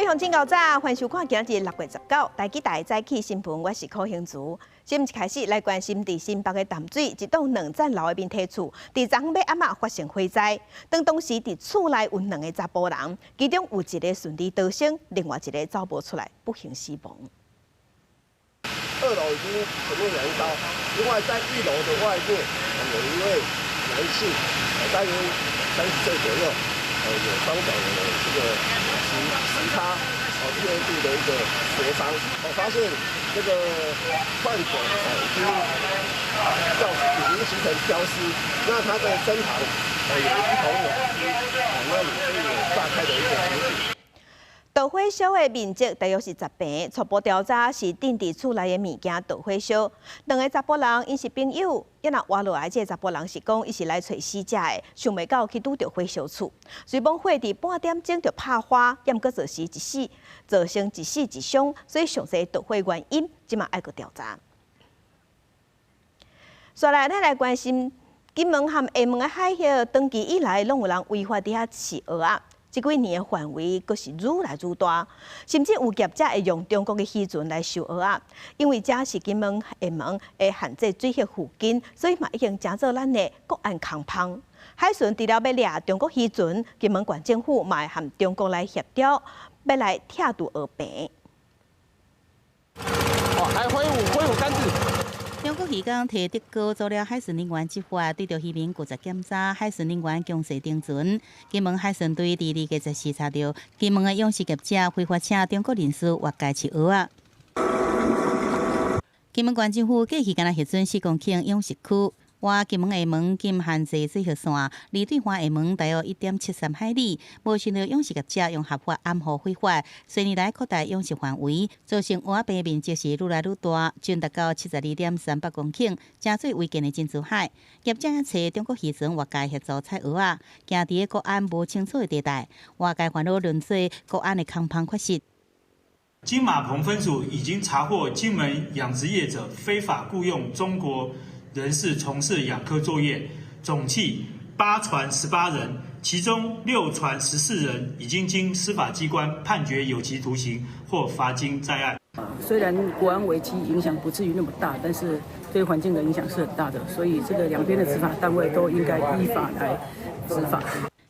鄉親𠢕早，歡迎收看今仔日6月19台記台早起新聞，我是柯興慈。新聞一開始來關心佇新北的淡水一棟兩層樓的面體厝，佇昨昏欲暗仔發生火災。當當時佇厝內有兩个查埔人，其中有一个順利逃生，另外一个走無出來，不幸死亡。二樓已經全面燃燒，另外在一樓的外面有一位男性，大約30歲左右，有雙腳的這個十擦第二度的一個灼傷，我發現這個患者已經形成焦屍，那他的身旁有一桶瓦斯，那也是有炸開的一個情形。導火燒的面積大約是10坪，初步調查是鎮佇厝內的物件導火燒。兩个查埔人𪜶是朋友，抑若活落來這个查埔人是講，伊是來揣死者的，想袂到去拄著火燒厝。雖罔火佇半點鐘就拍花，猶閣造成一死一傷，所以詳細導火原因，這馬愛閣調查。紲來，咱來關心金門和廈門的海域，長期以來攏有人違法佇遐飼蚵仔。這幾年的範圍閣是愈來愈大，甚至有業者會用中國的漁船來收蚵仔。因為這是金門、廈門的限制水域附近，所以嘛已經成做咱的國安空縫。海巡除了欲掠中國漁船，金門縣政府嘛會和中國來協調，欲來拆除蚵棚。哦，來揮舞揮舞桿子。中國漁工提竹篙阻了海巡人員執法，對著漁民拒絕檢查，海巡人員強勢登船。金門海巡隊佇2月14查著金門的養殖業者非法請中國人士越界飼蚵仔。金門縣政府過去敢若核准4公頃養殖區，倚金門廈門禁限制水域線，離對岸廈門大約1.73海里，無想著養殖業者用合法掩護非法，數年來擴大養殖範圍，造成蚵仔棚面積是愈來愈大，將達到72.38公頃，成做違建的珍珠海。業者揣中國漁船越界協助採蚵仔，行佇个國安無清楚的地帶，外界煩惱淪做國安的空縫缺失。金馬棚分署已經查獲金門養殖業者非法僱用中國人士從事養蚵作業，總計8船18人，其中6船14人已經經司法機關判決有期徒刑或罰金在案。雖然國安危機影響不至於那麼大，但是對環境的影響是很大的，所以這個兩邊的執法單位都應該依法來執法。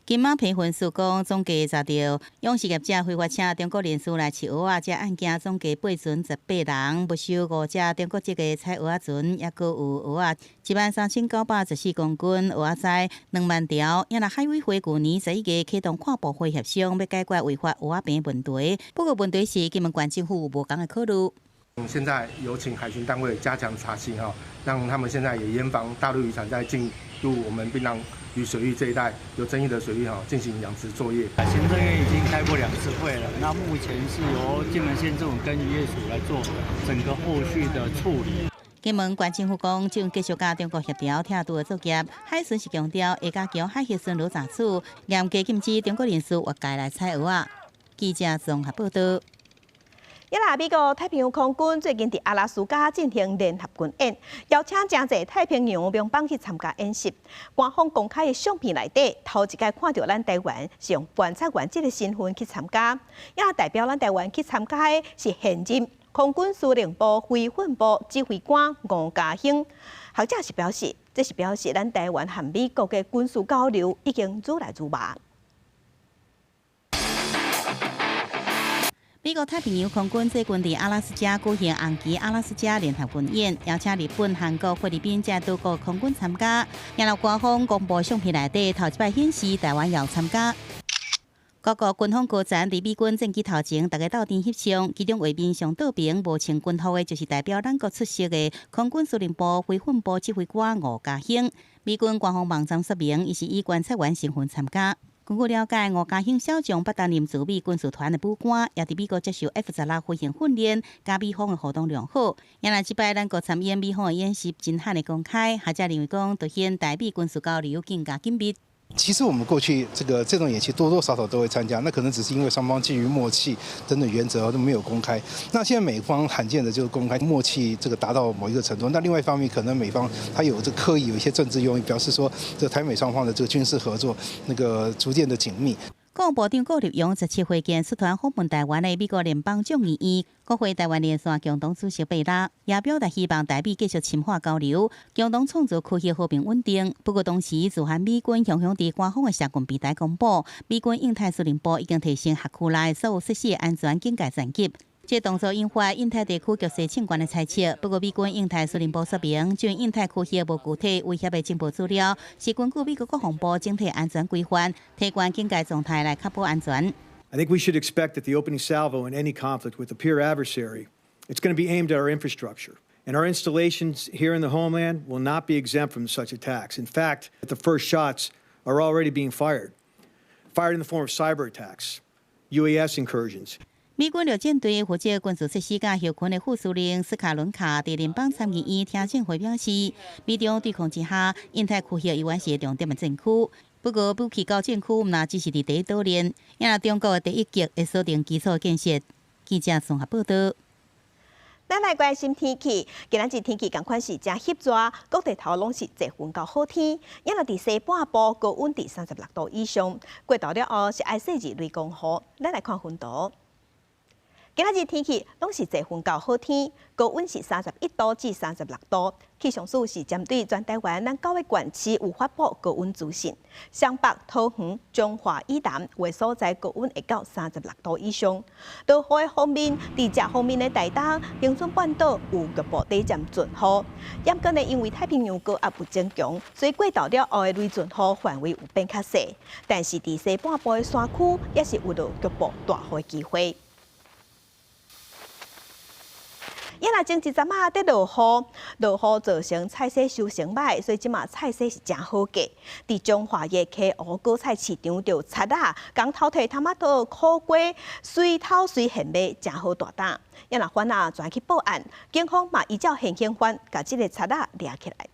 金馬棚分署講，總計查著養殖業者非法請中國人士來飼蚵仔，這案件總計8船18人，沒收5隻中國籍的採蚵仔船，抑閣有蚵仔13,914公斤，蚵仔鰓2萬條。也若海委會舊年11月啟動跨部會協商，欲解決違法蚵仔棚問題。不過問題是金門縣政府有無仝的考慮。現在有請海巡單位加強查緝哈，讓他們現在也嚴防大陸漁船在進入我們檳榔嶼水域這一帶有爭議的水域哈，進行養殖作業。行政院已經開過2次會了，那目前是由金門縣政府跟漁業署來做整個後續的處理。金門縣政府講，正繼續佮中國協調拆除的作業。海巡是強調會加強海域巡邏查處，嚴格禁止中國人士越界來採蚵仔。記者綜合報道。抑啦，美國太平洋空軍最近佇阿拉斯加進行聯合軍演，邀請誠濟太平洋盟邦去參加演習。官方公開的相片內底，頭一擺看著咱台灣是用觀察員這个身份去參加，也代表咱台灣去參加的是現任空軍司令部飛訓部指揮官吳家興。學者是表示，這是表示咱台灣和美國的軍事交流已經愈來愈密。美國太平洋空軍最近佇阿拉斯加舉行紅旗阿拉斯加聯合軍演，邀請日本、韓國、菲律賓這多國空軍參加。然後官方公布相片內底，頭一擺顯示台灣也有參加。各國軍方高層佇美軍戰機頭前，逐家鬥陣翕相，其中畫面上倒爿無穿軍服的，就是代表咱國出席的空軍司令部飛訓部指揮官吳家興。美軍官方網站說明，伊是以觀察員身份參加。根據了解，吳家興少將捌擔任駐美軍事團的武官，也佇美國接受 F-16飛行訓練，佮美方的互動良好。也若這擺咱國參演美方的演習，真罕的公開，學者認為講，凸顯台美軍事交流更加緊密。其實我們過去這種演習多多少少都會參加，那可能只是因為雙方基於默契等等原則都沒有公開。那現在美方罕見的就是公開默契，這個達到某一個程度。那另外一方面，可能美方他有這刻意有一些政治用意，表示說這台美雙方的這個軍事合作那個逐漸的緊密。國防部長顧立雄17歲見率團訪問臺灣的美國聯邦眾議院國會臺灣連線共同主席貝拉，也表達希望台美繼續深化交流，共同創造區域和平穩定。不過，同時駐韓美軍雄雄佇官方的社群平台公布，美軍印太司令部已經提升轄區內所有設施安全警戒層級。這動作引發印太地區局勢升懸的猜測。不過，美軍印太司令部說明，就印太區域無具體威脅的情報資料，是根據美國國防部整體安全規範，提懸警戒狀態來確保安全。 I think we should expect that the opening salvo in any conflict with a peer adversary, it's going to be aimed at our infrastructure. And our installations here in the homeland will not be exempt from such attacks. In fact, the first shots are already being fired, fired in the form of cyber attacks, UAS incursions. 美軍陸戰隊負責軍事設施佮後勤的副司令斯卡倫卡佇聯邦參議院聽證會表示，美中對抗之下，印太區域猶原是重點的戰區。不過，武器到戰區毋但只是佇第一島鏈，也若中國的第一擊會鎖定基礎建設。記者綜合報道。咱來關心天氣，今仔日天氣仝款是誠翕熱，各地頭攏是濟雲到好天。也若佇西半部高溫佇36度以上，過晝了後是愛細緻雷公雨。咱來看雲圖。今仔日天氣攏是濟雲到好天，高溫是31度至36度。氣象署是針對全台灣咱九个縣市有發布高溫資訊，雙北、桃園、彰化以南有的所在高溫會到三十六度以上。落雨的方面，佇食方面的台東、恆春半島有局部短暫陣雨。毋過呢，因為太平洋高壓有增強，所以過晝了後的雷陣雨範圍有變較細。但是佇西半部的山區，也是有落局部大雨的機會。也若前一陣仔佇落雨，落雨造成菜市收成䆀，所以這馬菜市是誠好價。佇彰化的溪湖果菜市場就賊仔，共偷提茼仔桃、苦瓜，隨偷隨現賣，誠好大膽。也若販仔全去報案，警方嘛依照現行犯，共這个賊仔掠起來。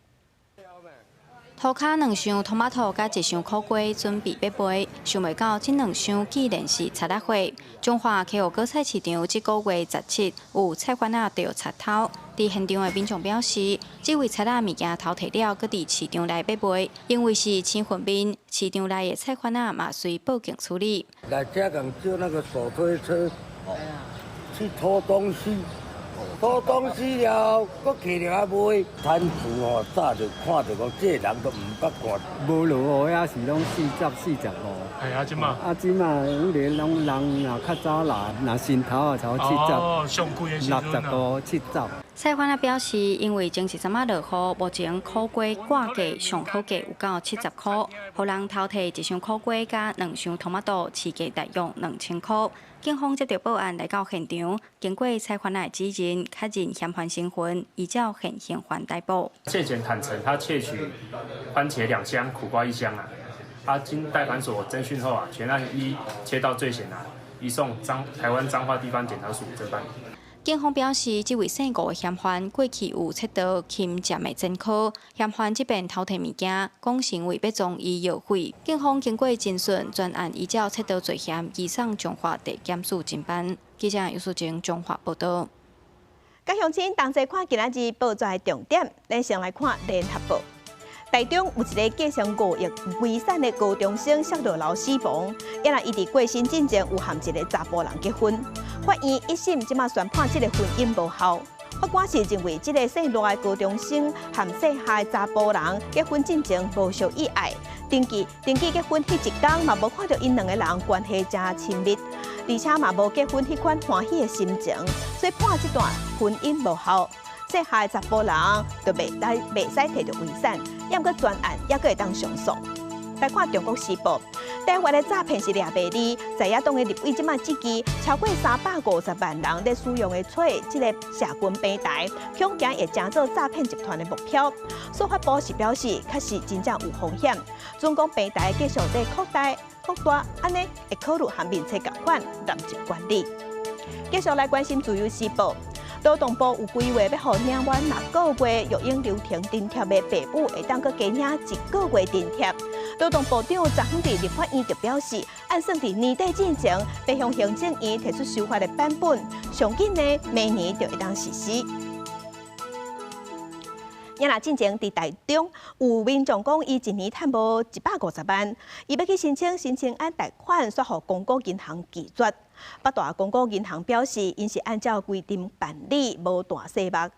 塗跤兩箱茼仔桃佮一箱苦瓜準備欲賣，想袂到這兩箱竟然是賊仔貨。彰化溪湖果菜市場這個月17有菜販仔著賊偷，佇現場的民眾表示，這位賊仔物件偷提了，閣佇市場內欲賣，因為是身份面，市場內的菜販仔嘛隨報警處理。來遮共借那個手推車，去偷東西。偷東西了，閣提著來賣，攤主吼早就看著講，這个人都毋捌看。無落雨也是攏40、45。係啊，這馬。啊，這馬攏攏人若較早來，若新頭啊，差不多七十。哦，上貴的時陣65、70。菜販仔表示，因為前一陣仔落雨，目前苦瓜掛價上好價有到70箍，予人偷提一箱苦瓜佮兩箱茼仔桃，市價大約2000箍。警方接到報案來到現場，經過菜販仔的指認，確認嫌犯身份，依照現行犯逮捕。竊檢坦承，他竊取番茄兩箱、苦瓜一箱啊。他經代管所偵訊後啊，全案依竊盜罪嫌啊，移送彰台灣彰化地方檢察署偵辦。警方表示，這位姓吳的嫌犯過去有竊盜侵佔的前科，嫌犯這遍偷提物件，講成為欲裝醫藥費。警方經過偵訊，全案依照竊盜罪嫌移送彰化地檢署偵辦。記者尤淑貞彰化報道。佮鄉親同齊看今仔日報紙的重點，咱先來看聯合報。台中有一个繼承5億遺產的高中生摔落樓死亡，也若伊佇過身進前有和一个查埔人結婚，法院一審這馬宣判這个婚姻無效。法官是認為這个姓賴的高中生和姓夏的查埔人結婚進前無相意愛，登記結婚彼一工嘛無看著𪜶兩个人關係誠親密，而且嘛無結婚彼款歡喜的心情，所以判這段婚姻無效。姓夏的查埔人就袂使提著遺產，抑毋過全案猶閣會當上訴。來看《中國時報》，台灣的詐騙是掠袂離，在野黨的立委這馬這期超過350萬人咧使用的揣這个社群平台，恐驚會成做詐騙集團的目標。司法部是表示，確實真正有風險。準講平台繼續咧擴大擴大，按呢會考慮和面冊仝款納入管理。繼續來關心《自由時報》。勞動部有規劃欲予領滿六個月育嬰留停津貼的爸母，會當閣加領一個月津貼。勞動部長昨昏佇立法院就表示，按算佇年底進前，欲向行政院提出修法的版本，上緊呢明年就會當實施。也若進前佇台中有民眾講，伊一年趁無150萬，伊欲去申請新青安貸款，煞予公股銀行拒絕。八大公股銀行表示，𪜶是按照規定辦理，無大細目。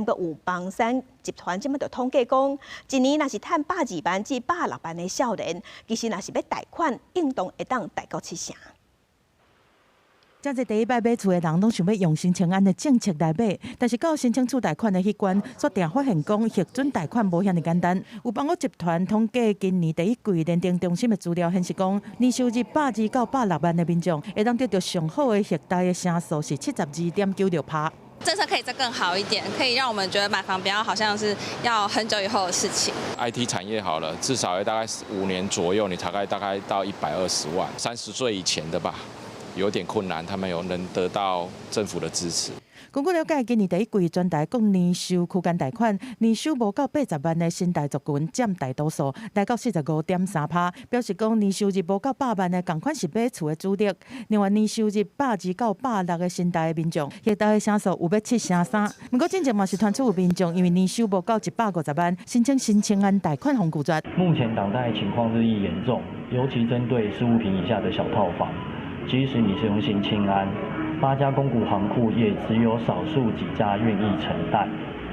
毋過有房產集團這擺就統計講，一年若是趁120萬至160萬的少年，其實若是欲貸款，應當會當貸到七成。誠濟第一擺買厝的人，攏想欲用新青安的政策來買，但是到申請厝貸款的彼關，煞定發現講核准貸款無遐爾簡單。有房屋集團統計今年第一季聯登中心的資料顯示，講年收入120到160萬的民眾，會當得著上好的核貸的成數是72.96趴。政策可以再更好一點，可以讓我們覺得買房不要好像是要很久以後的事情。 IT 產業好了，至少要大概5年左右，你才大概到120萬。30歲以前的吧，有點困難，他們有能得到政府的支持。根據了解，今年第一季全台各年收區間貸款，年收無夠80萬的新貸族群佔大多數，來到45.3趴，表示講年收入無夠百萬的仝款是買厝的主力。另外，年收入120到160的新貸的民眾，核貸的成數有欲7成3。毋過，進前嘛是傳出有民眾因為年收無夠150萬，申請新青安貸款予拒絕。目前擋貸情況日益嚴重，尤其針對15坪以下的小套房。即使你是用新青安，八家公股行庫也只有少數幾家願意承貸，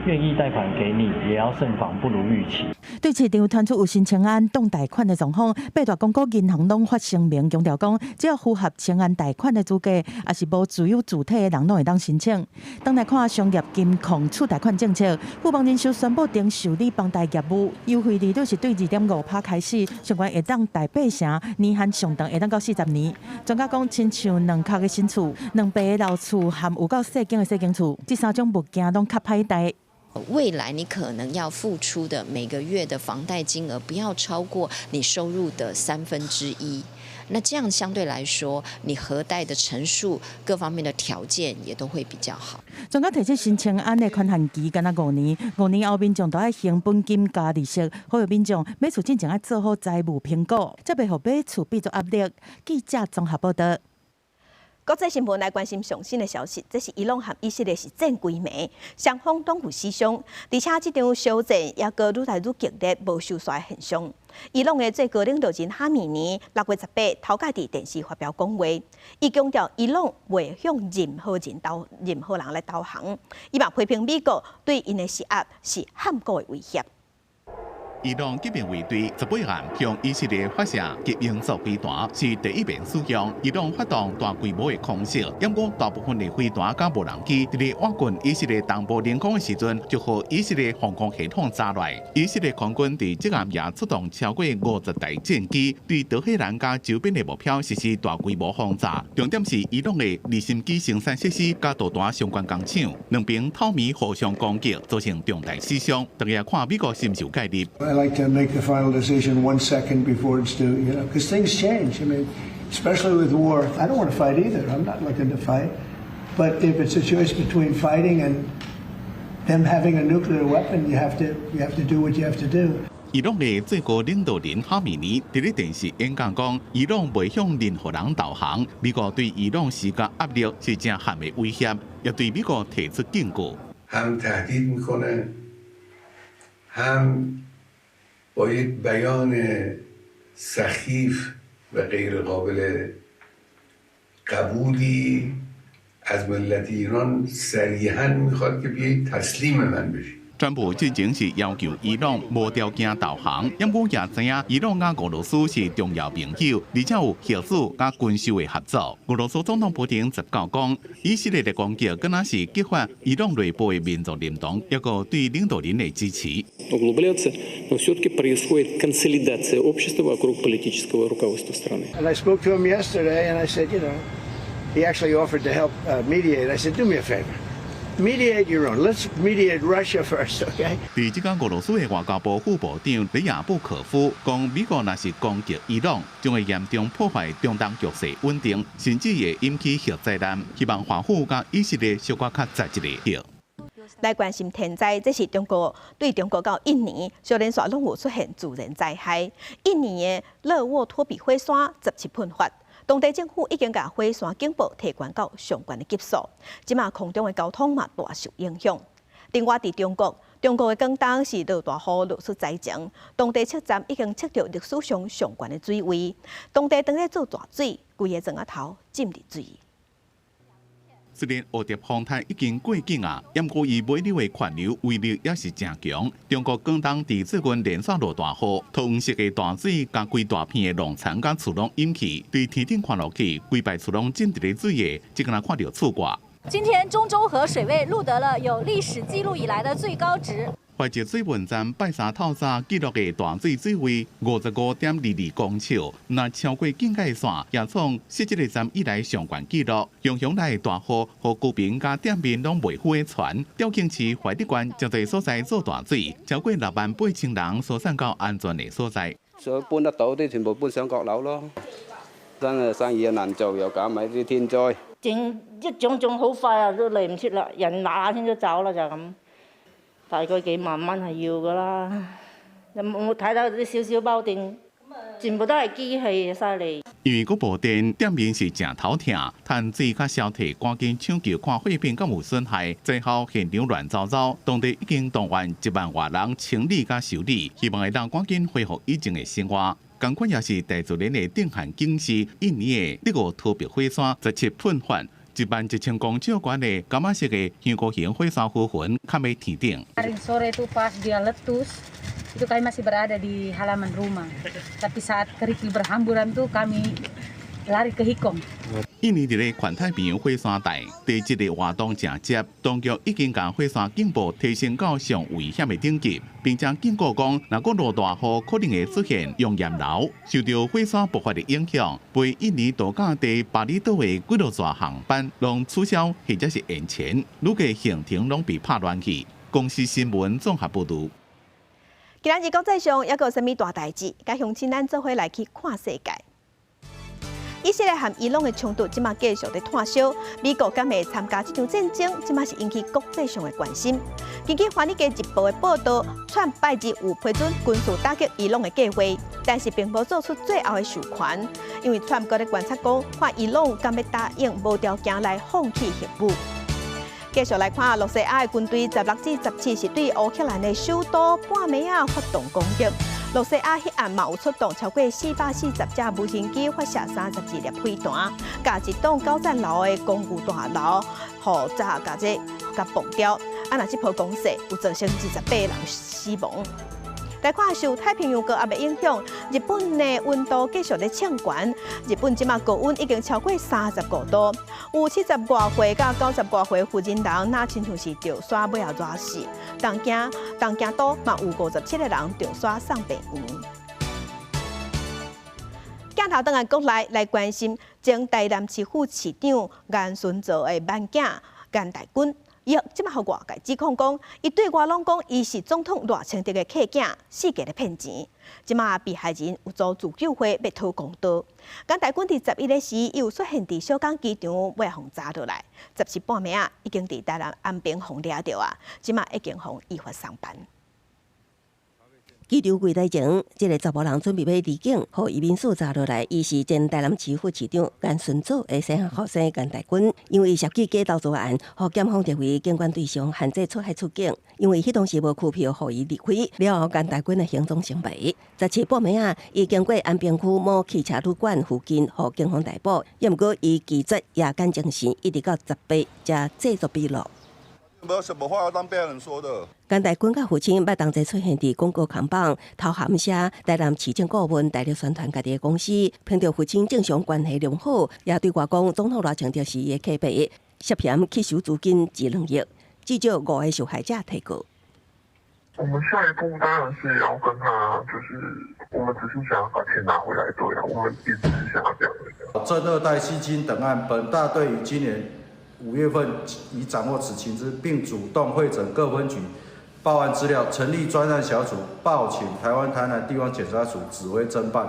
願意貸款給你，也要慎防不如預期。對市場傳出有新青安擋貸款的狀況，八大公股銀行攏發聲明強調講，只要符合青安貸款的資格，抑是無持有住體的人，攏會當申請。轉來看商業金控厝貸款政策，富邦人壽宣布停受理房貸業務，優惠利率是對2.5趴開始，上懸會當貸八成，年限上長會當到40年。專家講，親像兩殼的新厝、2平的老厝和有夠細間的細間厝，這三種物件攏較歹貸。未來你可能要付出的每個月的房貸金額不要超過你收入的1/3，那這樣相對來說，你核貸的成數各方面的條件也都會比較好。專家提出新青安的寬限期，敢若五年，5年後民眾都愛還本金加利息，呼籲民眾買厝進前愛做好財務評估，才袂予買厝變做壓力。記者綜合報道。國際新聞來關心上新的消息，這是伊朗和以色列是戰幾暝，雙方攏有死傷，而且這場小戰也閣愈來愈激烈，無收煞的現象。伊朗的最高領導人哈米尼6月18頭擺佇電視發表講話，伊強調伊朗袂向任何人來投降，伊嘛批評美國對𪜶的施壓是頷國的威脅。伊朗革命衛隊18暗向以色列發射極音速飛彈，是第一遍使用。伊朗發動大規模的空襲，毋過大部分的飛彈佮無人機，佇咧倚近以色列東部領空的時陣，就予以色列防空系統炸落。以色列空軍佇這暗也出動超過50台戰機，對德黑蘭佮周邊的目標實施大規模轟炸。重點是伊朗的離心機生產設施佮導彈相關工廠，兩邊透暝互相攻擊，造成重大死傷。大家看美國是毋是有介入？ I like to make the final decision one second before it's due, because things change. I mean, especially with war, I don't want to fight either. I'm not looking to fight. But if it's a choice between fighting and them having a nuclear weapon, you have to do what you have to do. 伊朗的最高領導人哈米尼佇咧電視演講講，伊朗袂向任何人投降。美國對伊朗施加壓力是誠悍的威脅，也對美國提出警告。 هم تهدید میکنه هم با یک بیان سخیف و غیر قابل قبولی از ملت ایران صریحا میخواد که بیایید تسلیم من بشید。川普之前是要求伊朗無條件投降，毋過也知影伊朗佮俄羅斯是重要盟友，而且有核子佮軍售的合作。俄羅斯總統普丁19講，以色列的攻擊敢若是激發伊朗內部的民族認同，抑閣對領導人的支持。 Углубляться, но все-таки происходит консолидация общества вокруг политического руководства страны. And I spoke to him yesterday, and I said, he actually offered to help mediate. I said, do me a favor. Mediate your own. Let's mediate Russia first, okay? 佇這工俄羅斯的外交部副部長里亞布科夫講，美國若是攻擊伊朗，將會嚴重破壞中東局勢穩定，甚至會引起核災難。希望華府佮以色列小可較早一下。來關心天災，這是中國對中國到印尼，小連續攏有出現自然災害。印尼的勒沃托比火山17噴發。當地政府已經共火山警報提懸到上懸的級數，這馬空中的交通嘛大受影響。另外，佇中國，中國的廣東是落大雨，落出災情，當地測站已經測著歷史上上懸的水位，當地當咧做大水，規个庄仔頭浸佇水。雖然蝴蝶風颱已經過境啊，毋過伊尾流的環流威力也是誠強。中國廣東佇最近連續落大雨，桃黃色的大水共規大片的農田佮厝攏淹去，對天頂看落去，規排厝攏浸佇咧水下，只敢若看著厝蓋。今天中州河水位錄得了有歷史記錄以來的最高值。懷石水文站拜三透早記錄的大水水位55.22公尺，若超過警戒線，也創設這个站以來上懸紀錄。雄雄來的大雨，予居民佮店面攏袂赴的船。肇慶市懷德縣誠濟所在做大水，超過6萬8千人疏散到安全的所在。所以搬得到啲全部搬上閣樓咯。真係生意又難做，又搞埋啲天災。整一種種好快啊，都嚟唔切啦，人嗱嗱聲都走啦，就咁。大概幾萬蚊係要㗎啦，有冇睇到啲少少包定，全部都係機器，犀利。因為閣無電，店面是誠頭痛，趁水較消退，趕緊搶救看貨品敢有損害。災後現場亂糟糟，當地已經動員1萬外人清理佮修理，希望會當趕緊恢復以前的生活。仝款也是大自然的震撼警示，印尼的第五托碧火山17噴發。1萬1千公尺懸的柑仔色的香菇形火山灰雲，崁欲天頂。 Sore itu pas dia meletus, itu kami masih berada di halaman rumah. Tapi saat kerikil berhamburan tuh kami lari ke hikong. 印尼佇咧環太平洋火山帶，地質的活動誠濟，當局已經共火山警報提升到上危險的等級，並且警告講，若閣落大雨，可能會出現熔岩流。受著火山爆發的影響，飛印尼度假地巴厘島的幾落座航班攏取消或者是延前，旅客行程攏被拍亂去。公視新聞綜合報導。今仔日國際上猶閣有啥物大代誌？佮鄉親咱做伙來去看世界。以色列和伊朗的衝突，這馬繼續佇炭燒。美國敢會參加這場戰爭，這馬是引起國際上的關心。根據《華爾街日報》的報導，川普拜日有批准軍事打擊伊朗的計劃，但是並無做出最後的授權，因為川普閣咧觀察講，看伊朗敢欲答應無條件來放棄核武。繼續來看，露西亞的軍隊16至17是對烏克蘭的首都半暝仔發動攻擊。露西亞彼岸嘛有出動超過440隻無人機發射32粒飛彈，共一棟九層樓的公寓大樓，予炸共這共爆掉。啊，若這波攻勢有造成28人死亡。來看受太平洋高壓的影響，日本的溫度繼續咧衝懸。日本這馬高溫已經超過35度，有70外歲佮90外歲婦人人，若親像是著沙欲仔熱死。東京東京都嘛有57個人著沙送病院。鏡頭轉來國內來關心前台南市副市長顏順做的萬囝顏大軍。伊這馬予外界指控講，伊對外攏講伊是總統賴清德的契囝，四界咧騙錢。這馬被害人有組自救會欲討公道。顏大軍佇11日時，伊有出現佇小港機場，欲予查落來。17半暝仔，已經佇台南安平予掠著啊！這馬已經予依法送辦。機場櫃台前，這个查埔人準備欲離境，予移民署查落來。伊是前台南市副市長顏順祖的細漢後生顏大軍，因為涉及假投資案，予檢方列為監管對象，限制出海出境。因為彼當時無機票予伊離開，了後顏大軍的行蹤成謎。17半暝仔，伊經過安平區某汽車旅館附近，予警方逮捕。猶毋過伊拒絕押感偵線，一直到18才製作筆錄。沒有什麼話要當被害人說的。顏大軍佮父親捌同齊出現佇廣告扛棒，頭銜寫台南市政顧問大力宣傳家己的公司，憑著父親政商關係良好，也對外講總統賴清德是伊的客戶，涉嫌吸收資金1.2億，至少五个受害者提告。我們下一步當然是要跟他，就是我們只是想要把錢拿回來，對啊，我們也只是想要這樣。偵二代吸金等案，本大隊於今年5月份已掌握此情資，並主動彙整各分局報案資料，成立專案小組，報請台灣台南地方檢察署指揮偵辦。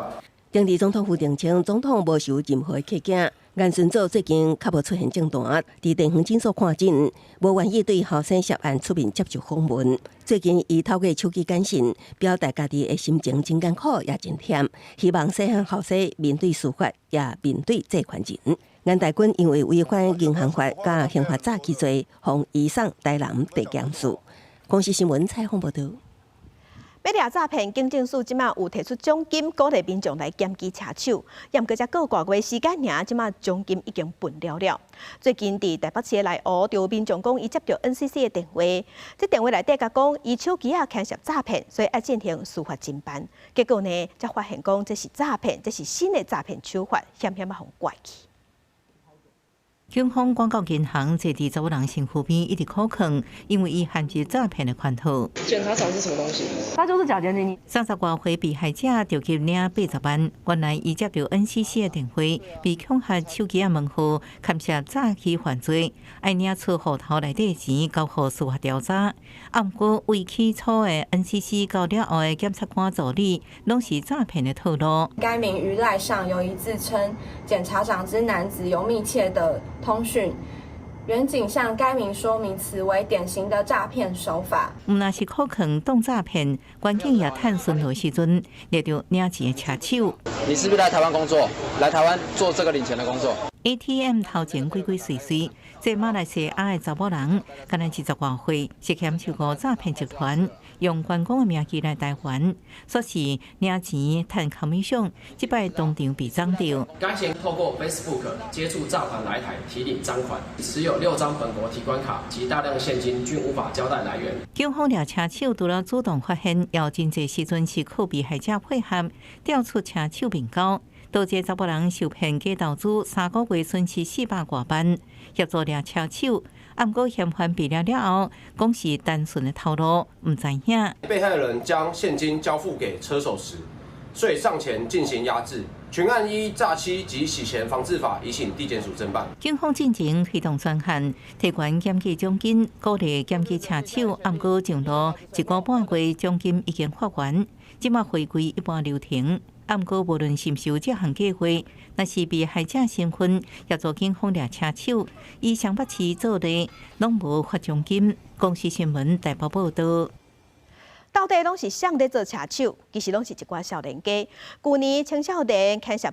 政治總統府澄清，總統無收任何契機。顏順祖最近較無出現政壇，佇地方診所看診，無願意對後生涉案出面接受訪問。最近伊透過手機簡訊表達家己的心情真艱苦，也真忝，希望細漢後生面對司法，也面對債權人。顏大軍因為違反銀行法佮刑法詐欺罪，予移送台南地檢署。公視新聞採訪報導。欲掠詐騙，警政署這馬有提出獎金，鼓勵民眾來檢舉車手。毋過才過偌月時間爾，這馬獎金已經分了了。最近佇台北市的內湖，就有民眾講，伊接著 NCC 的電話，這電話內底共講，伊手機仔牽涉詐騙，所以愛進行司法偵辦。結果呢，才發現講這是詐騙，這是新的詐騙手法，險險仔予拐去。警方廣告銀行坐佇查某人身軀邊一直苦囥，因為伊陷入詐騙的圈套。檢察長是什麼東西？他就是假檢警。30外歲被害者著急領80萬，原來伊接著 NCC 的電話，被恐嚇手機仔門號，牽涉詐欺犯罪，愛領出戶頭內底錢交予司法調查。啊，毋過為起初的 NCC 到了後的檢察官助理，攏是詐騙的套路。該名於賴上有一自稱檢察長之男子有密切的通訊，員警向該名說明此為典型的詐騙手法。毋但是苦囥當詐騙，員警也探巡邏時陣，掠著領錢的車手。你是不是來台灣工作？來台灣做這個領錢的工作？ATM 偷錢鬼鬼祟祟，這馬來西亞的查某人，敢若20外歲，涉嫌受過詐騙集團用員工的名義來台灣，說是領錢趁 commission，這擺當場被摠著。該嫌透過 Facebook 接觸詐團來台提領贓款，持有6張本國提款卡及大量現金，均無法交代來源。警方掠車手除了主動發現，也有真濟時陣是靠被害者配合調出車手面交。導致查某人受騙假投資，3個月損失400外萬，協助掠車手。毋過嫌犯被掠了後，講是單純的套路，毋知影。被害人將現金交付給車手時，遂上前進行壓制。全案依詐欺及洗錢防治法，移請地檢署偵辦。警方進前推動專案，提懸檢舉獎金，鼓勵檢舉車手。毋過上路1個半月，獎金已經發完，這馬回歸一般流程。毋過無論是毋是有這項計劃，若是被害者身份協助警方掠車手，以雙北市做例，攏無發獎金。公視新聞台北報導。到底攏是誰咧做車手？其實攏是一寡少年家。舊年青少年牽涉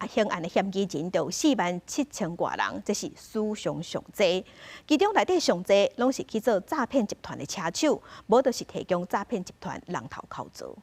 刑案的嫌疑人就有4萬7千外人，這是史上上濟。其中內底上濟攏是去做詐騙集團的車手，無就是提供詐騙集團人頭口做。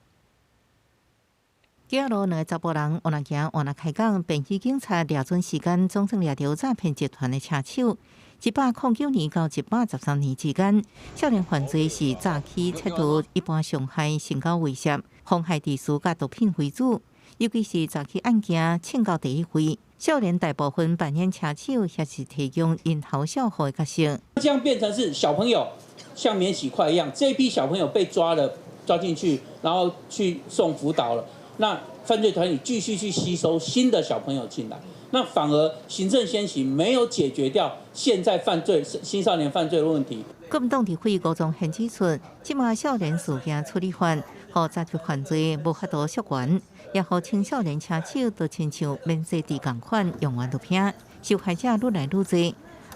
基路兩个查埔人，往那行，往那開講，便衣警察掠準時間，總算掠著詐騙集團的車手。109年到113年之間，少年犯罪是詐欺、竊盜、一般傷害、性交威脅、妨害秩序佮毒品為主，尤其是詐欺案件，衝到第一位。少年大部分扮演車手，或是提供蠅頭小戶的角色。這樣變成是小朋友像免洗筷一樣，這批小朋友被抓了，抓進去，然後去送輔導了。那犯罪團體繼續去吸收新的小朋友進來，那反而行政先行，沒有解決掉現在犯罪青少年犯罪的問題。國民黨立委吳宗憲指出，這馬少年事件處理法，予詐欺犯罪無法度溯源，也予青少年車手都親像免洗池仝款用完就撇，受害者愈來愈濟。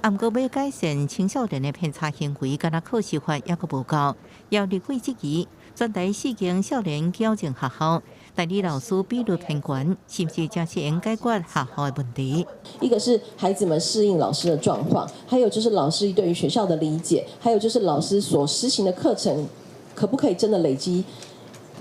毋過欲改善青少年的騙詐行為，敢若靠司法猶閣無夠，要立委質疑，全台四間少年矯正學校代理老師比率偏懸，是毋是誠實應解決學校的問題？一個是孩子們適應老師的狀況，還有就是老師對於學校的理解，還有就是老師所實行的課程，可不可以真的累積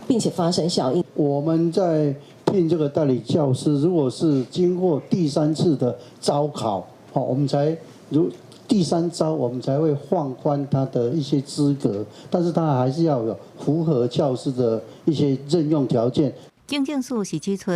並且發生效應？我們在聘這個代理教師，如果是經過第三次的招考，好，我們才如第三招，我們才會放寬他的一些資格，但是他還是要有符合教師的一些任用條件。警政署是指出，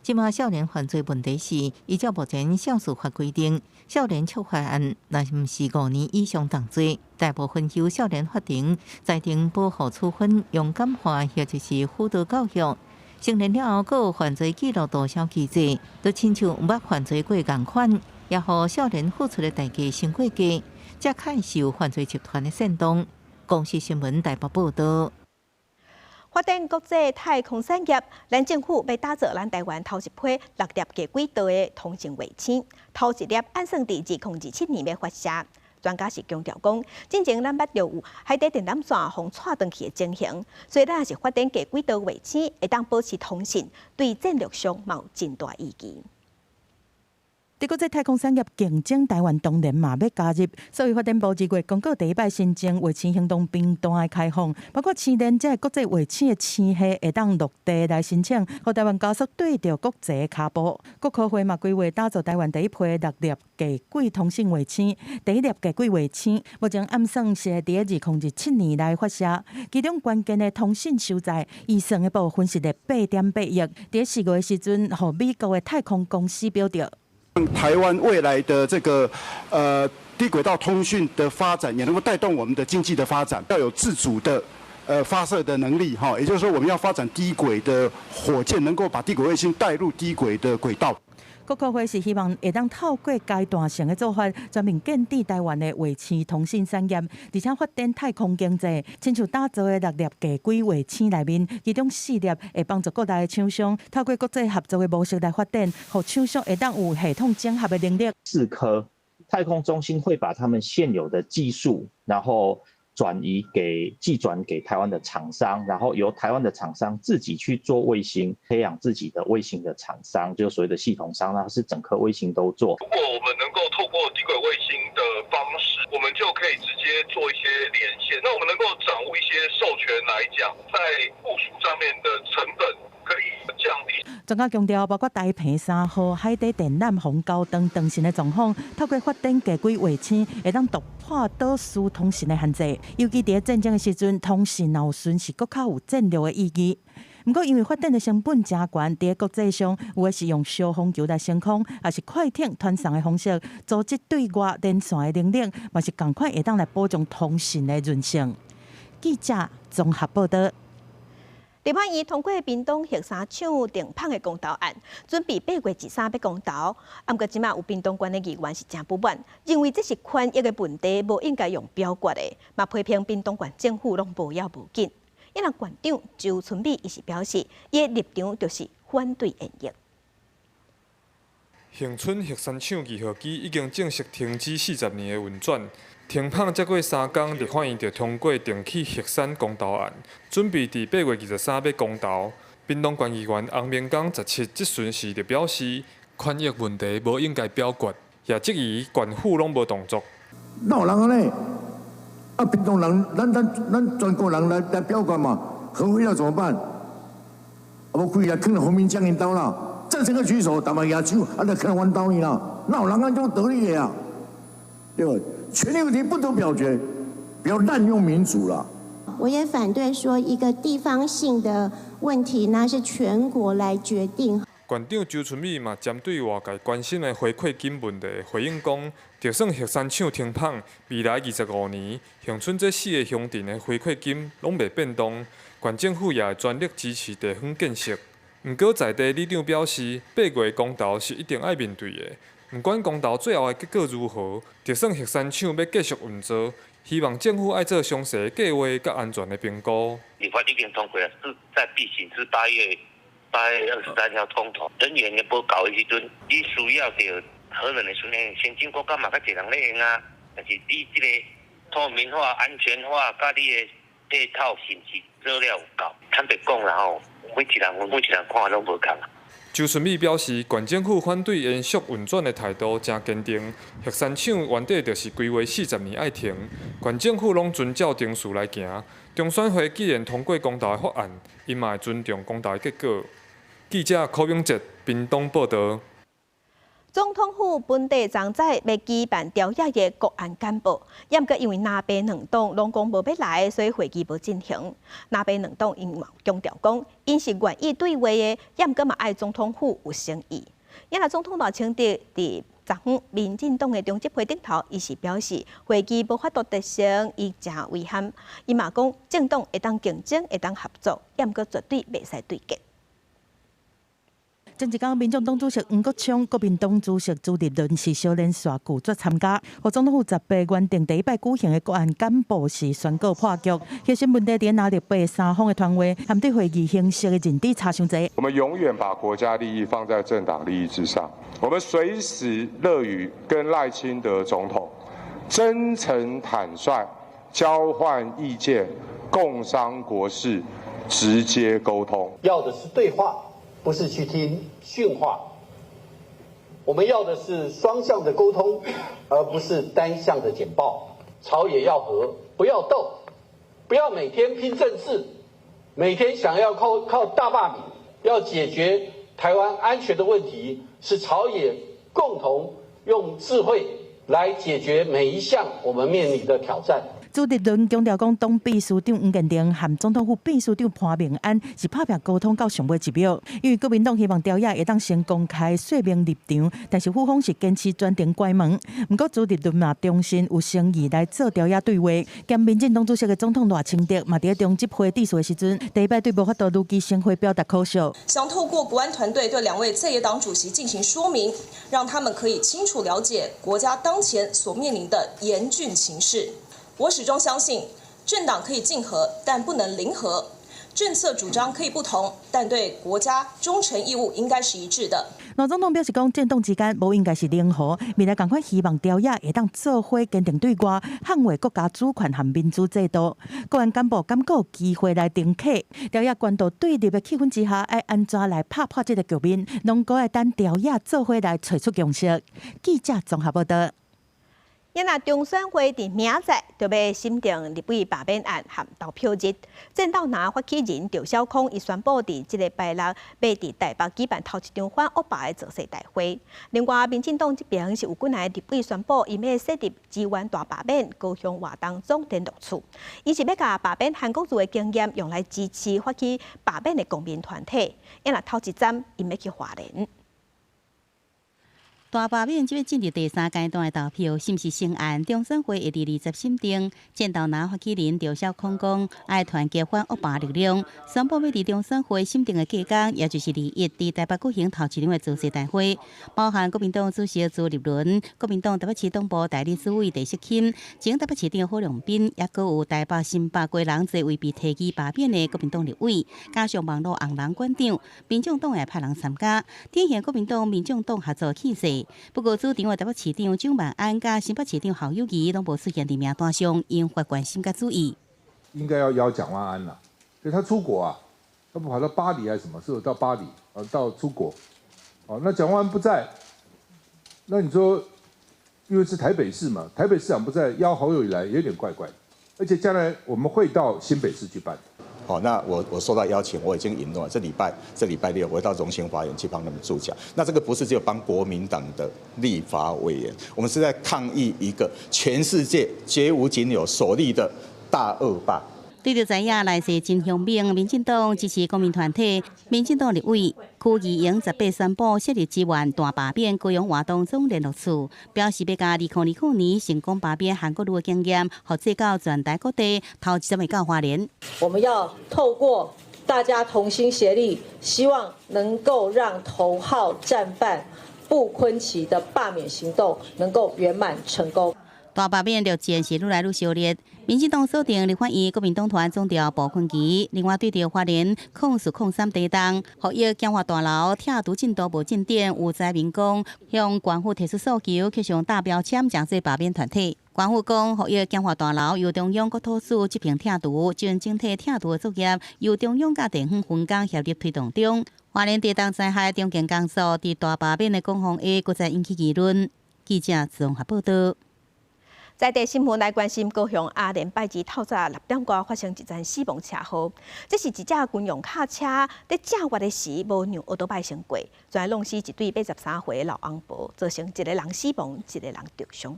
這馬少年犯罪問題是依照目前少司法規定，少年觸犯案若毋是5年以上重罪，大部分由少年法庭裁定保護處分，用感化或者是輔導教育。成年了後，閣有犯罪記錄注銷機制，就親像毋捌犯罪過仝款，也予少年付出的代價傷過低，才較會受犯罪集團的煽動。公視新聞台北報導。發展國際太空產業，咱政府欲打造咱台灣頭一批六粒低軌道的通信衛星，頭一粒按算佇2027年欲發射。專家是強調講，進前咱捌著有海底電纜線予掣斷去的情形，所以咱若是發展低軌道衛星，會當保持通信，對戰略上嘛有真大意義。佇國際太空產業競爭，台灣當然嘛欲加入。所以發展部2月公告第一擺新增衛星行動頻段的開放，包括星鏈這個國際衛星的星系會當落地來申請，予台灣加速對著國際跤步。國科會嘛規劃打造台灣第一批六粒低軌通信衛星，第一粒低軌衛星目前暗算是佇2027年來發射，其中關鍵的通信收載預算的部分是咧8.8億，佇4月的時陣，予美國的太空公司標著。台灣未來的這個低軌道通訊的發展，也能夠帶動我們的經濟的發展，要有自主的發射的能力哈，也就是說我們要發展低軌的火箭，能夠把低軌衛星帶入低軌的軌道。國科會是希望會當透過階段性的做法，全面建置台灣的衛星通信產業，而且發展太空經濟。親像打造的六粒低軌衛星內面，其中四粒會幫助國內的廠商透過國際合作的模式來發展，予廠商會當有系統整合的能力。四顆太空中心會把他們現有的技術，然後轉移給技轉給台灣的廠商，然後由台灣的廠商自己去做衛星，培養自己的衛星的廠商，就所謂的系統商，那是整顆衛星都做。如果我們能夠透過低軌衛星的方式，我們就可以直接做一些連線。那我們能夠掌握一些授權來講，在部署上面的成本可以降低。專家強調，包括台坪3號海底電纜鴻溝等長線的狀況，透過發展低軌衛星，會當突破導數通信的限制。尤其佇戰爭的時陣，通信若有損是閣較有戰略的意義。毋過，因為發展的成本誠懸，佇國際上有的是用小風球來升空，抑是快艇傳送的方式，組織對外連線的能力，嘛是仝款會當來保障通訊的韌性。記者綜合報道。立法院通過屏東核三廠停麭的公投案，準備8月23欲公投。毋過這馬有屏東縣的議員是誠不滿，認為這是權益的問題，無應該用表決的，嘛批評屏東縣政府攏無要無緊。因為縣長周春米伊是表示，伊的立場就是反對延役。恆春核三廠2號機已經正式停止40年的運轉。停麭才過3工，立法院就通過重啟核三公投案，準備佇8月23欲公投。屏東縣議員洪明剛17質詢時就表示，權益問題無應該表決，也質疑縣府攏無動作。哪有人按呢？啊，屏東人，咱咱咱全國人來來表決嘛，核廢了怎麼辦？啊，無開來，囥予洪明江𪜶兜啦，贊成的舉手，逐擺舉手，啊，就囥予阮兜去啦。哪有人按這種得理的啊？對不？權利問題不得表決，不要濫用民主了。我也反對說一個地方性的問題，那是全國來決定。縣長周春米嘛針對外界關心的回饋金問題回應講，就算核三廠停麭，未來25年，恆春這四個鄉鎮的回饋金攏袂變動，縣政府也會全力支持地方建設。毋過在地里長表示，8月公投是一定愛面對的。毋管公投最後的結果如何，就算核三廠欲繼續運作，希望政府愛做詳細計劃佮安全的評估。立法已經通過了，勢在必行，是8月23號公投。人員無夠的時陣，你需要著核能的時陣，先進國家嘛較濟人咧用啊。但是你這個透明化、安全化，佮你的配套是毋是做了有夠？坦白講啦吼，每一人看攏無仝。周春米表示，縣政府反對延續運轉的態度誠堅定。核三廠原底就是規劃40年愛停，縣政府攏遵照程序來行。中選會既然通過公投的法案，𪜶嘛會尊重公投的結果。記者柯永哲屏東報導。總統府本地昨早欲舉辦朝野的國安簡報，毋過因為藍白兩黨攏講無欲來，所以會議無進行。藍白兩黨𪜶嘛強調講，𪜶是願意對話的，毋過嘛愛總統府有誠意。因為總統賴清德佇昨昏民進黨的中執會頂頭，伊是表示會議無法度達成，伊誠遺憾。伊嘛講政黨會當競爭，會當合作，毋過絕對袂使對決。前一工，民眾黨主席黃國昌、國民黨主席朱立倫是小連線拒絕參加。予總統府18原定第一擺舉行的國安簡報時宣告破局。核心問題佇藍綠白三方的團話，含對會議形式的認知差傷濟。我們永遠把國家利益放在政黨利益之上，我們隨時樂於跟賴清德總統真誠坦率交換意見，共商國是，直接溝通。要的是對話。不是去聽訓話，我們要的是雙向的溝通，而不是單向的簡報。朝野要和，不要鬥，不要每天拼政治，每天想要靠大罷免，要解決台灣安全的問題，是朝野共同用智慧來解決每一項我們面臨的挑戰。朱立倫強調講，黨秘書長黃建庭和總統府秘書長潘孟安是拍拚溝通到上尾一秒，因為國民黨希望朝野會當先公開說明立場，但是府方是堅持全程關門。毋過朱立倫嘛重申有誠意來做朝野對話，兼民進黨主席的總統賴清德嘛佇咧中執會致辭的時陣，第一擺對無法度如期盛會表達可惜。想透過國安團隊對兩位在野黨主席進行說明，讓他們可以清楚了解國家當前所面臨的嚴峻情勢。我始終相信，政黨可以競合，但不能零和；政策主張可以不同，但對國家忠誠義務應該是一致的。賴總統表示講，政黨之間無應該是零和，未來仝款希望朝野會當做伙堅定對外，捍衛國家主權和民主制度。國安幹部感覺有機會來重啟朝野關注對立的氣氛之下，愛按怎來拍破這個局面？攏閣愛等朝野做伙來揣出共識。記者綜合報導。因若中選會佇明仔載就欲審定立委罷免案和投票日，戰鬥藍發起人趙小空伊宣布佇這个拜六欲佇台北舉辦頭一場反惡霸的造勢大會。另外，民進黨這邊是有幾个立委宣布，𪜶欲設立支援大罷免高雄活動總聯絡處，伊是欲共罷免韓國瑜的經驗用來支持發起罷免的公民團體。因若頭一站，𪜶欲去花蓮。大罷免這欲進入第三階段的投票，是毋是成案？中選會會佇20審定。戰鬥藍發起人趙小空講，愛團結反惡霸力量，宣布欲佇中選會審定的隔工，也就是21，佇台北舉行頭一場的造勢大會，包含國民黨主席朱立倫、國民黨台北市黨部代理主委鄭錫欽、前台北市長郝龍斌，也閣有台北、新北、基隆濟位被提議罷免的國民黨立委，加上網路紅人館長，民眾黨也派人參加，展現國民黨、民眾黨合作氣勢。不過，主場的台北市長蔣萬安佮新北市長侯友宜攏無出現佇名單上，引發關心佮注意。應該要邀蔣萬安啦，所以他出國啊，他不跑到巴黎還是什麼？是到巴黎啊，到出國。哦，那蔣萬安不在，那你說，因為是台北市嘛，台北市長不在，邀侯友宜來也有點怪怪。而且將來我們會到新北市去辦。好，那我受到邀請，我已經允諾，這禮拜六我會到榮興花園去幫他們助講。那這個不是只有幫國民黨的立法委員，我們是在抗議一個全世界絕無僅有首例的大惡霸。對著知影來勢真兇猛，民進黨支持公民團體，民進黨立委區議員18宣布設立支援大罷免高雄活動總聯絡處，表示欲共2020年成功罷免韓國瑜的經驗，複製到全台各地，頭一站會到花蓮。我們要透過大家同心協力，希望能夠讓頭號戰犯傅崐萁的罷免行動能夠圓滿成功。大罷免熱戰是愈來愈燒熱，民進黨鎖定立法院國民黨團總召傅崐萁，另外對著花蓮04-03地動，福益建華大樓拆除進度無進展，有災民講向縣府提出訴求，貼上大標籤，成做罷免團體。縣府講，福益建華大樓由中央國土署執行拆除，將整體拆除的作業由中央佮地方分工協力推動中。花蓮地動災害重建工作，佇大罷免的攻防下，閣再引起議論。記者綜合報導。在地新聞來關心高雄阿蓮拜二透早6點外發生一場死亡車禍。這是一隻軍用卡車佇正月的時無讓歐多拜先過，怎來弄死一對83歲的老翁婆，造成一個人死亡，一個人重傷。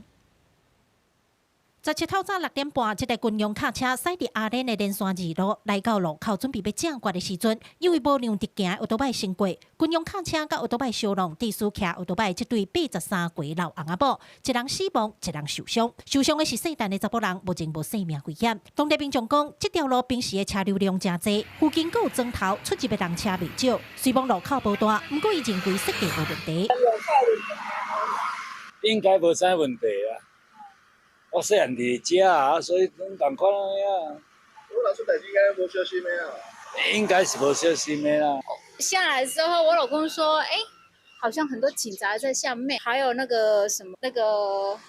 17透早6點半，這台軍用卡車駛佇阿蓮的連山二路，來到路口準備欲正月的時陣，因為無讓直行的歐多拜先過，軍用卡車佮歐多拜相撞，致使騎歐多拜這對83歲老翁仔某，一人死亡，一人受傷。受傷的是細漢的查埔人，目前無性命危險。當地民眾講，這條路平時的車流量誠濟，附近閣有磚頭出入的人車袂少。雖罔路口無大，毋過伊認為設計無問題。應該無啥問題啊。我細漢佇遮啊，所以攏仝款啊。我若出代誌應該無小心的啊。應該是無小心的啦。下來之後，我老公說：“欸，好像很多警察在下面，還有那個什麼那個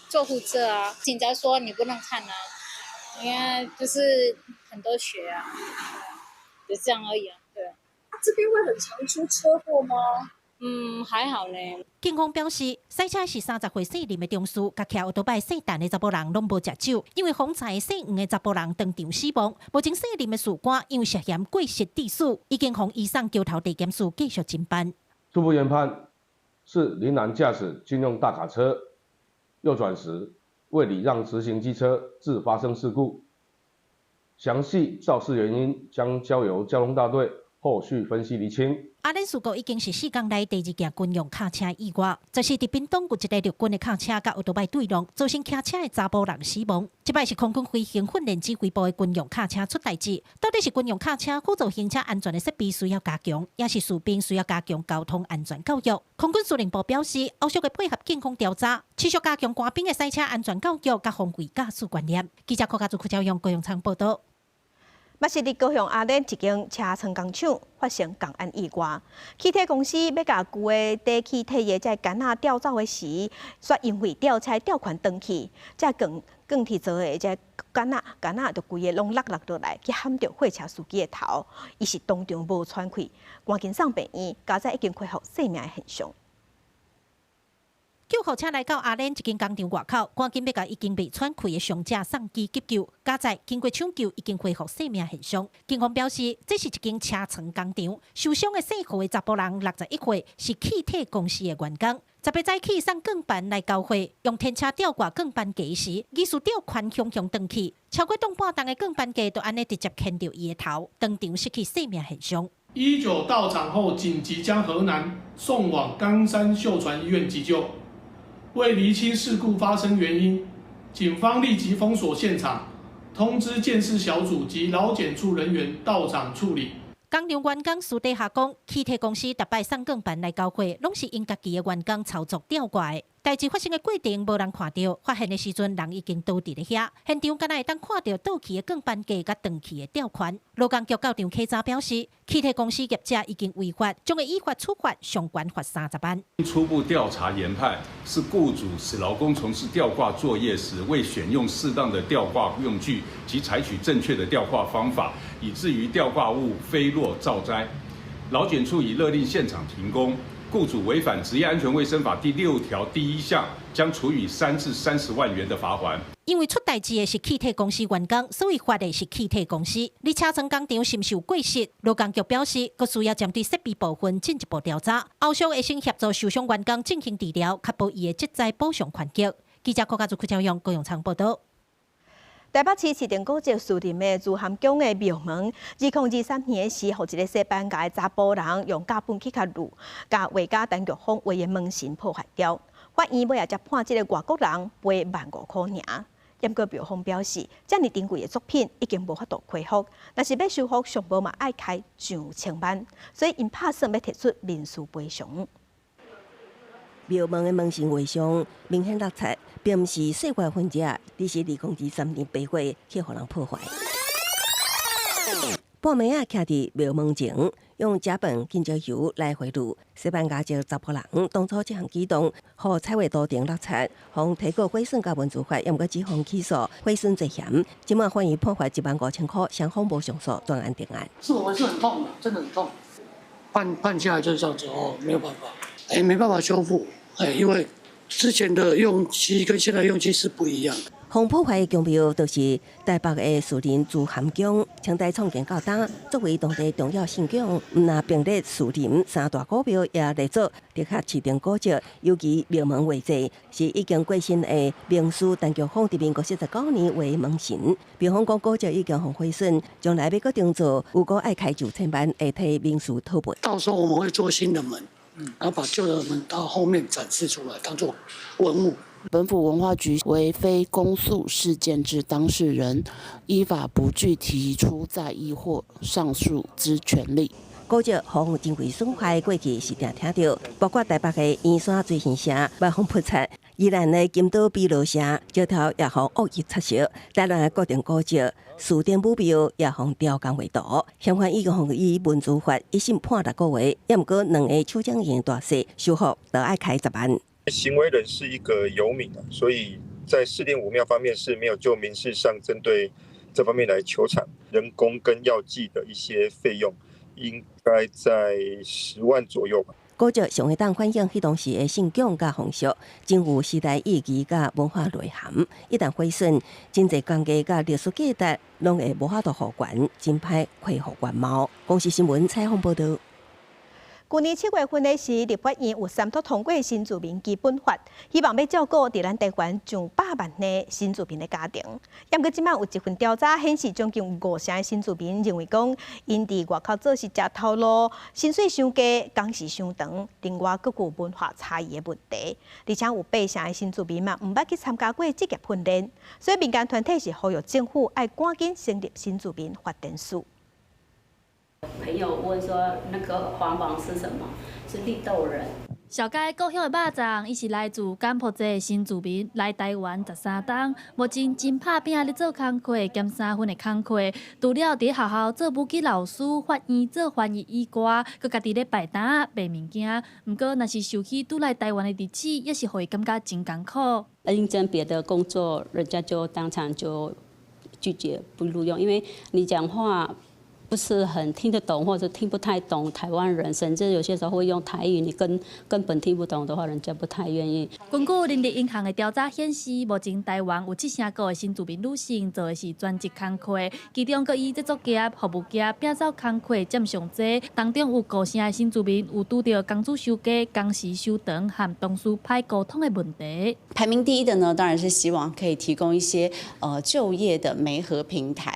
救護車啊。”警察說：“你不能看啊，因為就是很多血啊，就這樣而已啊。”對。這邊會很常出車禍嗎？嗯，還好呢。警方表示，駛車是30歲姓林的中士，佮騎歐多擺姓陳的查埔人攏無食酒，因為風采姓黃的查埔人當場死亡。目前姓林的事官因為涉嫌過失致死，已經予移送橋頭地檢署繼續偵辦。初步研判是林男駕駛軍用大卡車右轉時未禮讓直行機車，致發生事故。詳細肇事原因將交由交通大隊後續分析釐清。阿蓮事故已經是4工內第二件軍用卡車意外。就是佇屏東有一个陸軍的卡車佮歐多擺對撞，造成騎車的查埔人死亡。這擺是空軍飛行訓練指揮部的軍用卡車出代誌，到底是軍用卡車輔助行車安全的設備需要加強，抑是士兵需要加強交通安全教育？空軍司令部表示，後續會配合警方調查，持續加強官兵的賽車安全教育佮防衛駕駛觀念。記者柯家祖、柯昭勇、高永昌報道。嘛是佇高雄阿蓮一間車床工廠發生工安意外，氣體公司欲共舊的低氣退役這桿仔吊走的時，煞因為吊車吊環斷去，這鋼鋼鐵做的這桿仔桿仔就規个攏落落落來，去撼著貨車司機的頭，伊是當場無喘氣，趕緊送病院，佳哉已經恢復生命的現象。救護車來到阿蓮一間工廠外口，趕緊欲共已經袂喘氣的傷者送機急救。佳哉經過搶救，已經恢復生命現象。警方表示，這是一間車床工廠，受傷的姓何的查埔人，61歲，是氣體公司的員工。10日早起送鋼板來交貨，用天車吊掛鋼板架時，疑似吊環雄雄斷去，超過重半噸的鋼板架就按呢直接牽著伊的頭，當場失去生命現象。119到場後，緊急將何男送往岡山秀傳醫院急救。為釐清事故發生原因，警方立即封鎖現場，通知鑑識小組及勞檢處人員到場處理。工廠員工私底下講，氣體公司逐擺送鋼板來交貨，攏是𪜶家己的員工操作吊掛的。代誌發生的過程無人看著，發現的時陣人已經倒佇咧遐，現場敢若會當看著倒去的鋼板架佮斷去的吊環。勞工局到場稽查表示，氣體公司業者已經違法，將會依法處罰，上懸罰30萬。初步調查研判，是僱主使勞工從事吊掛作業時，未選用適當的吊掛用具及採取正確的吊掛方法，以至於吊掛物飛落造災。勞檢處已勒令現場停工。僱主違反職業安全衛生法第6條第1項，將處以3至30萬元的罰鍰。因為出代誌的是氣體公司員工，所以罰的是氣體公司。而車床工廠是毋是有過失？勞工局表示，閣需要針對設備部分進一步調查。後續會先協助受傷員工進行治療，確保伊的職災補償權益。記者郭家祖、柯昭勇、高永昌報道。台北市市定古蹟士林的慈涵宮的廟門，2023年時，予一个西班牙的查埔人用膠粉去共挼，共畫家陳玉峰畫的門神破壞掉。法院尾仔才判這个外國人賠1萬5箍爾。毋過廟方表示，遮爾珍貴的作品已經無法度恢復，若是欲修復，上無嘛愛開上千萬，所以𪜶拍算欲提出民事賠償。廟門的門神畫像明顯落漆，並毋是歲月痕跡，而是2023年8月去予人破壞。半暝仔徛佇廟門前，用鉀硼金焦油來回挼。西班牙籍查埔人當初這項舉動，予彩畫塗層落漆，予提告毀損佮文資法，猶毋過只予起訴毀損罪嫌。這馬法院判罰1萬5千箍，雙方無上訴，全案定案。是我是很痛的，真的很痛。判下來就是這樣子哦，沒有辦法，哎，沒辦法修復，哎，因為之前的用漆跟現在用漆是不一樣的。予破壞的宮廟就是台北的士林慈涵宮，清代創建到今，作為當地重要信仰，毋但並列士林三大古廟，也列做竹筏市定古蹟。尤其廟門畫作是已經過身的名師陳菊芳佇民國49年畫的門神。廟方講古蹟已經予毀損，將來欲閣重做，預估愛開上千萬，會提民事討賠。到時候我們會做新的門，然後把舊的門到後面展示出來，當做文物。本府文化局為非公訴事件之當事人，依法不具提出再議或上訴之權利。古蹟予珍貴損壞過去是定聽著，包括台北的圓山水神社，嘛予潑漆；宜蘭的金島比羅社，石頭也予惡意擦燒；台南的國定古蹟士典武廟也予雕工畫圖。嫌犯已經予以文資法一審判6個月，猶毋過兩个手掌型大細，修復就愛開10萬。行為人是一個遊民，所以在士林武廟方面是沒有就民事上針對這方面來求償，人工跟藥劑的一些費用應該在10萬左右吧。古蹟上會當反映彼當時的信仰佮風俗，真有時代意義佮文化內涵。一旦毀損，真濟工藝佮歷史價值攏會無法度復原，真歹恢復原貌。公視新聞採訪報導。舊年7月份的時，立法院有三讀通過新住民基本法，希望欲照顧佇咱台灣上百萬个新住民的家庭。毋過這擺有一份調查顯示，將近五成的新住民認為講，𪜶佇外口做事食頭路，薪水傷低，工時傷長，另外閣有文化差異的問題。而且有八成的新住民嘛，毋捌去參加過職業訓練，所以民間團體是呼籲政府愛趕緊成立新住民發展署。朋友問說：那個黃黃是什麼？是綠豆仁。小佳故鄉的肉粽，伊是來自柬埔寨的新住民，來台灣13冬，目前真拍拚咧做工課兼三份的工課，除了佇學校做母語老師、法院做翻譯以外，閣家己咧擺攤賣物件。毋過，若是想起拄來台灣的日子，也是予伊感覺真艱苦。應徵別的工作，人家就當場就拒絕不錄用，因為你講話不是很聽得懂，或者聽不太懂台灣人，甚至有些時候會用台語，你根本聽不懂的話，人家不太願意。根據人力銀行的調查顯示，目前台灣有七成五的新住民女性做的是全職工課，其中閣以製作業、服務業、摒掃工課佔上濟。當中有五成的新住民有拄著工資傷低、工時傷長和同事歹溝通的問題。排名第一的呢，當然是希望可以提供一些就業的媒合平台，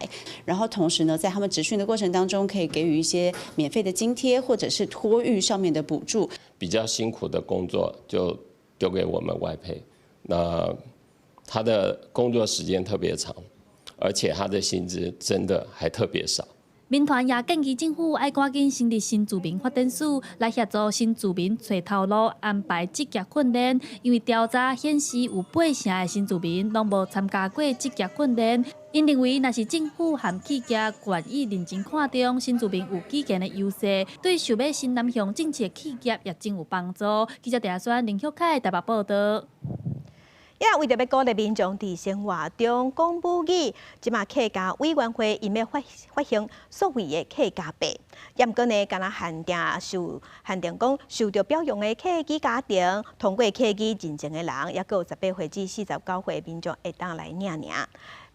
然後同時呢，在他們職訓的過程當中，可以給予一些免費的津貼，或者是托育上面的補助。比較辛苦的工作就丟給我們外配，那他的工作時間特別長，而且他的薪資真的還特別少。民團也建議政府愛趕緊成立新住民發展署，來協助新住民揣頭路、安排職業訓練。因為調查顯示有八成的新住民攏無參加過職業訓練。𪜶認為，若是政府和企業願意認真看重新住民有語言的優勢，對想欲新南向政策企業也真有幫助。記者鄭宣林旭凱台北報導。也為著欲鼓勵民眾佇生活中講母語，這馬客家委員會𪜶欲發行所謂的客家幣。也毋過呢，敢若限定受限定講受著表揚的客語家庭，通過客語認證的人，抑閣有18歲至49歲民眾會當來領爾。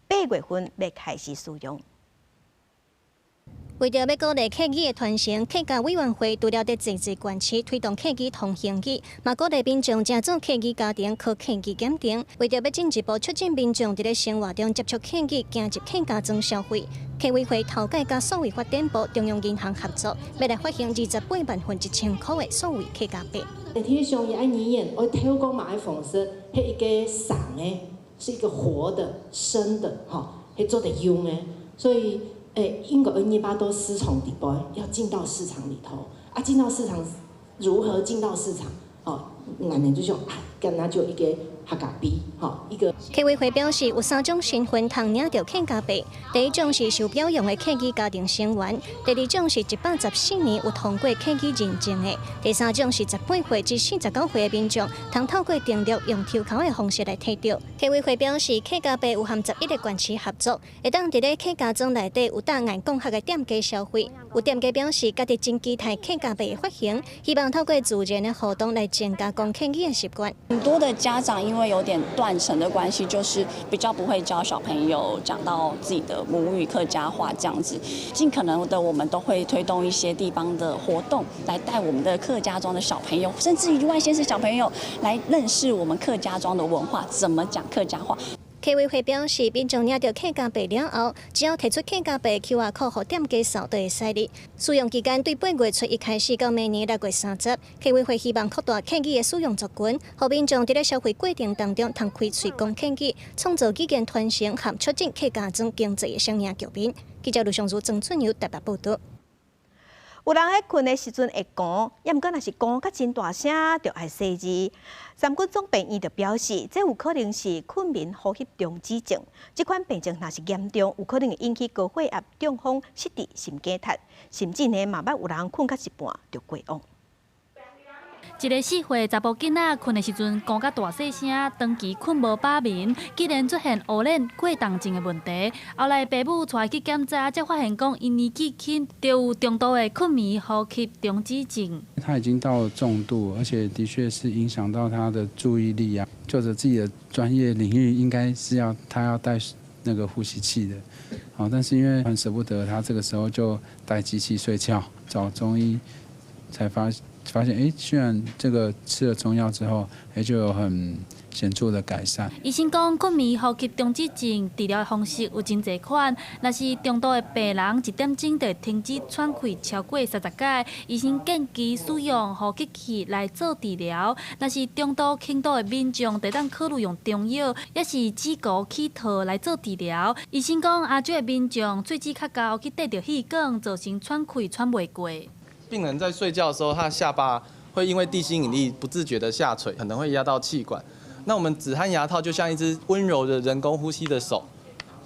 8月份欲開始使用。為著欲鼓勵客語的傳承，客家委員會除了佇濟濟縣市推動客語通行語，嘛鼓勵民眾成做客語家庭考客語檢定。為著欲進一步促進民眾佇咧生活中接觸客語，行入客家莊消費，客委會頭屆佮數位發展部、中央銀行合作，欲來發行28萬分1000箍的數位客家幣。天上伊愛語言，愛透過嘛愛方式，彼一个生的，是一個活的、生的，吼，彼做得用的，所以。欸，應該二八都市場底部，要進到市場裡頭啊！進到市場，如何進到市場？哦，咱呢就像啊，敢若就一个客家幣，吼，一個。客委會表示，有三種身份通領著客家幣。第一種是受表揚的客語家庭成員，第二種是114年有通過客語認證的，第三種是18歲至49歲的民眾，通透過登錄用抽鬮的方式來提著。客委會表示，客家幣有和11個縣市合作，會當佇咧客家莊內底有檔案講學的店家消費。有店家表示，家己真期待客家幣的發行，希望透過自然的互動來增加講客語的習慣。很多的家長因為有點斷層的關係，就是比較不會教小朋友講到自己的母語客家話這樣子。盡可能的，我們都會推動一些地方的活動，來帶我們的客家莊的小朋友，甚至於外縣市小朋友來認識我們客家莊的文化，怎麼講客家話。客委會表示，民眾領著客家幣了後，只要提出客家幣 QR code 予店家掃就會使哩。使用期間對8月初一開始到明年6月30。客委會希望擴大客語的使用族群，予民眾佇咧消費過程當中通開喙講客語，創造語言傳承和促進客家莊經濟的雙贏局面。記者盧尚如、曾俊友台北報導。有人喺睏的時陣會寒，抑毋過若是寒甲真大聲，就愛洗耳。三軍總病院就表示，這有可能是睏眠呼吸中止症。這款病症若是嚴重，有可能會引起高血壓、中風、失智、心肌脫，甚至呢嘛捌有人睏甲一半就過往。一个4歲查埔囡仔睏的時陣，講甲大細聲，長期睏無飽眠，竟然出現烏臉、過動症的問題。後來爸母帶伊去檢查，才發現講伊年紀輕就有重度的睏眠呼吸中止症。他已經到重度，而且的確是影響到他的注意力啊。就着自己的專業領域，應該是要他要戴那個呼吸器的，好，但是因為很捨不得，他這個時候就戴機器睡覺，找中醫才發現，居然這個吃了中藥之後，就有很顯著的改善。醫生講，睏眠呼吸中止症治療的方式有真濟款，若是重度的病人，一點鐘就會停止喘氣超過30擺，醫生建議使用呼吸器來做治療。若是中度、輕度的民眾，就當考慮用中藥，抑是止咳起套來做治療。醫生講，亞洲的民眾喙齒較厚，去綴著氣管，造成喘氣喘袂過。病人在睡覺的時候，他的下巴會因為地心引力不自覺的下垂，可能會壓到氣管。那我們止鼾牙套就像一隻溫柔的人工呼吸的手，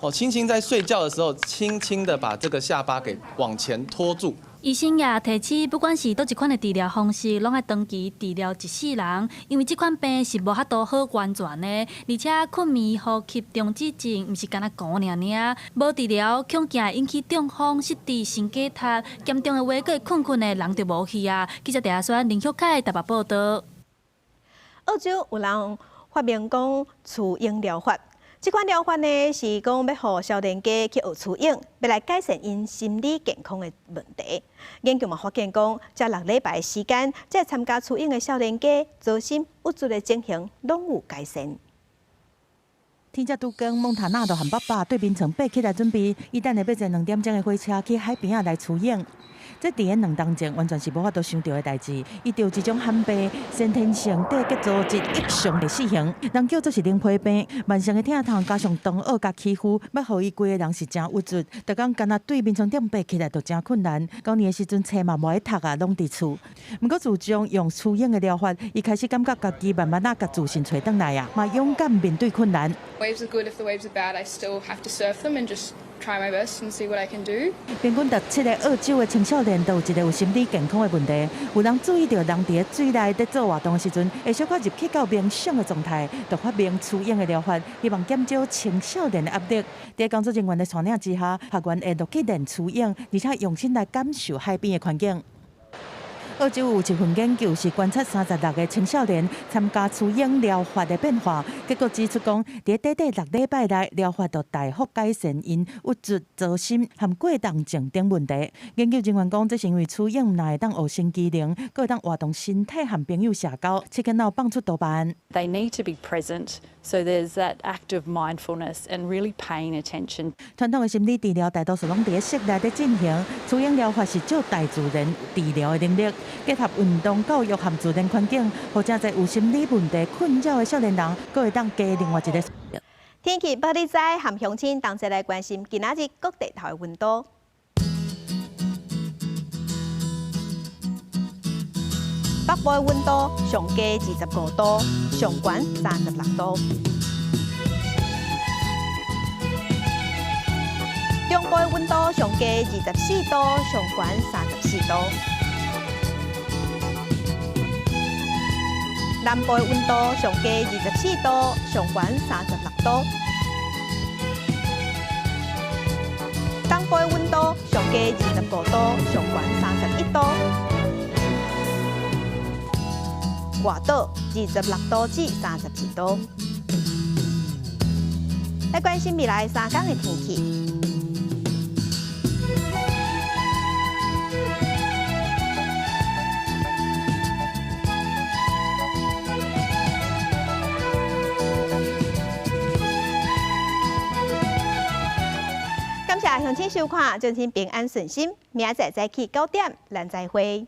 哦，輕輕在睡覺的時候，輕輕的把這個下巴給往前托住。醫生也提醒，不管是佗一款的治療方式，攏愛長期治療一世人，因為這款病是無法度好完全的，而且睏眠呼吸中止症毋是干焦咳爾爾，無治療恐驚引起中風、失智、神經脫，嚴重的話，閣會睏睏的人就無去啊。記者鄭亞林玉凱台北報道。澳洲有人發明講蛆蠅療法。這款療法呢，是講欲予少年家去學蛆蠅，欲來改善𪜶心理健康的問題。研究嘛發現講，這6禮拜的時間，這參加蛆蠅的少年家，糟心、鬱卒的情形攏有改善。天才拄光，蒙塔納就和爸爸對眠床爬起來準備，伊等下欲坐2點鐘的火車去海邊仔來蛆蠅。這佇咧2冬前完全是無法度想著的代誌。伊著這種罕病，先天性底結組織異常的死型，人叫做是冷皮病，慢性的疼痛加上腸惡佮起伏，欲予伊規个人是誠鬱卒，逐工干焦對眠床頂爬起來就誠困難。9年的時陣冊嘛無愛讀啊，攏佇厝。毋過自從用蛆蠅的療法，伊開始感覺家己慢慢仔共自信揣轉來啊，嘛勇敢面對困難。 Waves are good. If the waves are bad, I still have to surf them and just try my best and see what I can do. 平均17个澳洲的青少年都有一個有心理健康的問題。有人注意著人佇咧水內佇做活動的時陣，會小可入去到冥想的狀態，就發明蛆蠅的療法，希望減少青少年的壓力。佇工作人員的帶領之下，學員會落去練蛆蠅，而且用心來感受海邊的環境。澳洲有一份研究是觀察36個青少年參加蛆蠅療法的變化，結果指出講，佇短短6禮拜內，療法就大幅改善𪜶鬱卒、糟心和過動症等問題。研究人員講，這是因為蛆蠅毋但會當學新技能，閣會當活動身體和朋友社交，刺激腦放出多巴胺。 They need to be present, so there's that act of mindfulness and really paying attention. 傳統的心理治療大多數攏佇咧室內佇進行，蛆蠅療法是借大自然治療的能力。結合運動教育和自然環境，予誠濟有心理問題困擾的少年人，閣會當加另外一個。天氣報你知，和鄉親同齊來關心今仔日各地頭的溫度。北部的溫度上低25度，上懸36度。中部的溫度上低24度，上懸34度。南部的溫度上低24度，上懸36度。東部的溫度上低25度，上懸31度。外島26度至32度。來關心未來3天的天氣。感謝鄉親收看，祝恁平安順心。明仔載早起9點，咱再會。